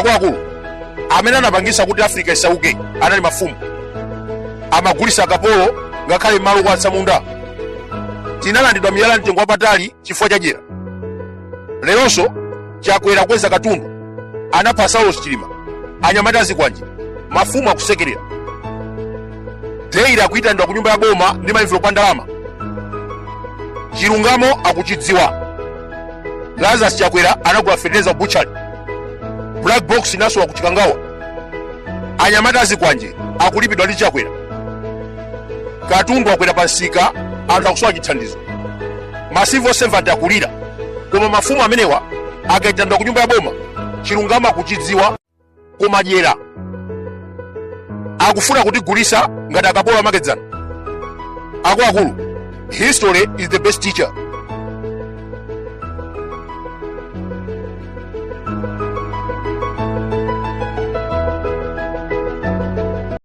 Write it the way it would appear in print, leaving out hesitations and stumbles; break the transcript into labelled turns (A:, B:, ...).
A: Akuluakulu, amene anapangisa kuti Africa isauke anali mafumu. Amagulisa akapolo ngakhale malo kwa atsamunda. Tinalandidwa miyala mtengo wapatali chifukwa cha dyera. Leronso Chakwera kweza katundu, anapha Saulos Chilima, anyamata azikwanje, mafumu akusekerera. Daily akuyitanidwa ku nyumba ya boma ndi maenvelope a ndalama. Chilungamo akuchidziwa. Lazarus Chakwera anagula fetereza butchery. Black box inasowa ku Chikangawa. Anyamata azikwanje akulipidwa ndi Chakwera. Katundu akwera pa msika, anthu akusowa chithandizo, ma civil servant akulira. Koma mafumu amenewa akaitanidwa ku nyumba ya boma, chilungamo akuchidziwa, koma dyera, akufuna kutigulisa ngati akapolo amakedzana. Akuluakulu, history is the best teacher.